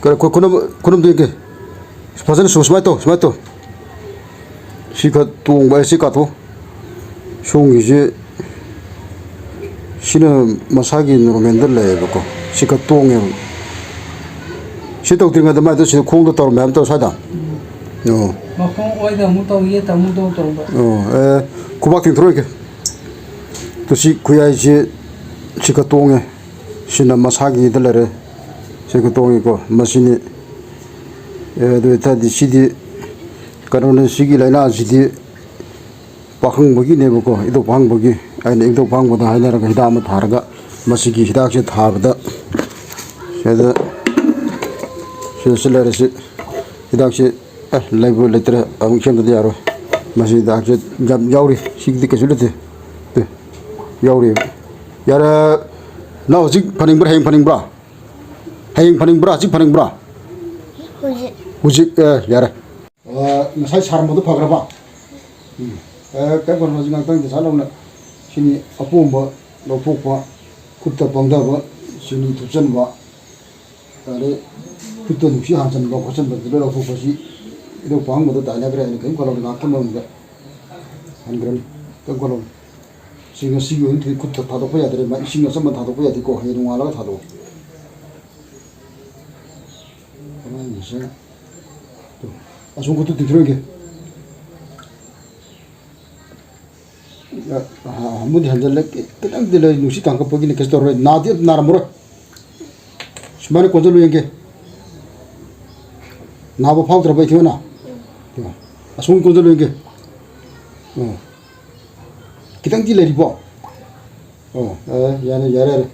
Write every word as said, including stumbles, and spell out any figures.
ꯀꯔ-, ꯈꯨ-, ꯈꯨꯅꯝ-, ꯈꯨꯅꯝꯗꯨ ꯌꯦꯡꯒꯦ꯫ ꯐꯖꯅ ꯁꯨ-, ꯁꯨꯃꯥꯏꯅ ꯇꯧ, ꯁꯨꯃꯥꯏꯅ ꯇꯧ꯫ ꯁꯤ ꯈꯔ ꯇꯣꯡꯕ ꯍꯥꯏ, ꯁꯤ ꯀꯥꯊꯣꯛ꯫ ꯁꯣꯝꯒꯤꯁꯤ, ꯁꯤꯅ ꯃꯁꯥꯒꯤ ꯅꯣꯔꯃꯦꯜꯗ ꯂꯩꯌꯦꯕꯀꯣ꯫ ꯁꯤ ꯈꯔ ꯇꯣꯡꯉꯦꯕ꯫ ꯁꯤ ꯇꯧꯗ꯭ꯔꯤꯉꯩꯗ ꯃꯥꯏꯗꯣ ꯁꯤꯗ ꯈꯣꯡꯗ ꯇꯧꯔꯝꯃꯦ ꯍꯥꯏꯕ ꯅꯠꯇ꯭ꯔꯣ ꯁ꯭ꯋꯥꯏꯗ? ꯎꯝ꯫ ꯑꯣ꯫ ꯃꯈꯣꯡ ꯑꯣꯏꯗ ꯑꯃꯨꯛ ꯇꯧ, ꯌꯦꯠꯇ ꯑꯃꯨꯛ ꯇꯧ ꯇꯧꯕ꯫ ꯑꯣ, ꯑꯦ, ꯈꯨꯕꯥꯛ ꯇꯤꯡꯊꯣꯔꯛꯑꯒꯦ꯫ ꯇꯨ ꯁꯤ ꯈꯨꯌꯥꯏꯁꯤ, ꯁꯤ ꯈꯔ ꯇꯣꯡꯉꯦ꯫ ꯁꯤꯅ ꯃꯁꯥꯒꯤꯗ ꯂꯩꯔꯦ꯫ ꯁꯤ ꯈꯔ ꯇꯣꯡꯉꯤꯀꯣ꯫ ꯃꯁꯤꯅꯤ꯫ ꯑꯦ, ꯑꯗꯨ ꯑꯣꯏꯇꯥꯔꯗꯤ ꯁꯤꯗꯤ ꯀꯩꯅꯣꯅꯦ, ꯁꯤꯒꯤ ꯂꯥꯏꯅꯥꯁꯤꯗꯤ ꯄꯥꯈꯪꯕꯒꯤꯅꯦꯕꯀꯣ, ꯏꯙꯧ ꯄꯥꯈꯪꯕꯒꯤ꯫ ꯑꯩꯅ ꯏꯙꯧ ꯄꯥꯈꯪꯕꯗ ꯍꯥꯏꯅꯔꯒ ꯍꯤꯗꯥꯛ ꯑꯃ ꯊꯥꯔꯒ ꯃꯁꯤꯒꯤ ꯍꯤꯗꯥꯛꯁꯦ ꯊꯥꯕꯗ ꯁꯤꯗ, ꯁꯤꯗꯁꯨ ꯂꯩꯔꯁꯤ꯫ ꯍꯤꯗꯥꯛꯁꯤ, ꯑꯦ, ꯂꯩꯕꯨ ꯂꯩꯇ꯭ꯔꯦ, ꯑꯃꯨꯛ ꯁꯦꯝꯗꯗꯤ ꯌꯥꯔꯣꯏ꯫ ꯃꯁꯤ ꯍꯤꯗꯥꯛꯁꯦ ꯌꯥꯝ ꯌꯥꯎꯔꯤ꯫ ꯁꯤꯒꯤꯗꯤ ꯀꯩꯁꯨ ꯂꯩꯇꯦ꯫ ꯑꯦ, ꯌꯥꯎꯔꯤ꯫ ꯌꯥꯔꯦ꯫ ꯅꯪ ꯍꯧꯖꯤꯛ ꯐꯅꯤꯡꯕ꯭ꯔꯥ? ꯍꯌꯦꯡ ꯐꯅꯤꯡꯕ꯭ꯔꯥ? ꯍꯌꯦꯡ ꯐꯅꯤꯡꯕ꯭ꯔꯥ? ꯍꯧꯖꯤꯛ ꯐꯅꯤꯡꯕ꯭ꯔꯥ? ꯍꯧꯖꯤꯛ꯫ ꯍꯧꯖꯤꯛ, ꯑꯦ, ꯌꯥꯔꯦ꯫ ꯑ, ꯉꯁꯥꯏ ꯁꯥꯔꯝꯕꯗꯣ ꯐꯈ꯭ꯔꯕ? ꯎꯝ꯫ ꯑꯦ, ꯀꯩꯝ ꯈꯜꯂꯨꯅꯨ, ꯍꯧꯖꯤꯛ ꯉꯥꯛꯇꯪ ꯗꯤꯁꯥ ꯂꯧꯅ ꯁꯤꯅꯤ ꯑꯄꯣꯝꯕ ꯂꯧꯊꯣꯛꯄ, ꯈꯨꯠꯇ ꯄꯪꯊꯕ, ꯆꯤꯅꯤ ꯊꯨꯞꯆꯟꯕ, ꯑꯗꯩ ꯈꯨꯠꯇ ꯅꯨꯡꯁꯤꯠ ꯍꯥꯟꯖꯟꯕ ꯈꯣꯠꯆꯟꯕꯗꯨ ꯂꯣꯏ ꯂꯧꯊꯣꯛꯄꯁꯤ ꯏꯙꯧ ꯄꯥꯡꯕꯗ ꯇꯥꯏꯅꯈ꯭ꯔꯦ꯫ ꯑꯩꯅ ꯀꯔꯤꯝ ꯈꯜꯂꯧꯅꯨ, ꯉꯥꯏꯍꯥꯛꯀꯤ ꯃꯅꯨꯡꯗ ꯍꯟꯈ꯭ꯔꯅꯤ꯫ ꯀꯔꯤꯝ ꯈꯜꯂꯧꯅꯨ꯫ ꯁꯤ ꯉꯁꯤꯒꯤ ꯑꯣꯏꯅ ꯈꯨꯠꯇ ꯊꯥꯗꯣꯛꯄ ꯌꯥꯗ꯭ꯔꯦ, ꯃꯥ ꯏꯁꯤꯡ ꯑꯆꯝꯕ ꯊꯥꯗꯣꯛꯄ ꯌꯥꯗꯦꯀꯣ, ꯍꯌꯦꯡ ꯅꯣꯡꯉꯥꯜꯂꯒ ꯊꯥꯗꯣꯛꯑꯣ꯫ ꯑꯉꯥꯡꯒꯤꯁꯦ, ꯇꯨ, ꯑꯁꯣꯝ ꯈꯨꯠꯇꯨ ꯇꯤꯡꯊꯣꯔꯛꯏꯒꯦ꯫ ꯑ, ꯑ, ꯑꯃꯨꯗꯤ ꯍꯟꯖꯜꯂꯦ, ꯈꯤꯇꯪꯗꯤ ꯂꯩ, ꯅꯨꯡꯁꯤꯠ ꯀꯥꯡꯈꯠꯄꯒꯤꯅꯤ, ꯀꯩꯁꯨ ꯇꯧꯔꯣꯏ, ꯅꯥꯗꯤ ꯑꯝꯇ ꯅꯥꯔꯝꯃꯔꯣꯏ꯫ ꯁꯨꯃꯥꯏꯅ ꯀꯣꯟꯁꯤꯜꯂꯨ ꯌꯦꯡꯒꯦ꯫ ꯅꯥꯕ ꯐꯥꯎꯗ꯭ꯔꯕ ꯏꯊꯤꯌꯣꯅ? ꯑꯁꯣꯝ ꯀꯣꯟꯁꯤꯜꯂꯨ ꯌꯦꯡꯒꯦ꯫ ꯑꯣ꯫ ꯈꯤꯇꯪꯗꯤ ꯂꯩꯔꯤꯕꯣ? ꯑꯣ, ꯑꯦ, ꯌꯥꯔꯦ, ꯌꯥꯔꯦ, ꯌꯥꯔꯦ꯫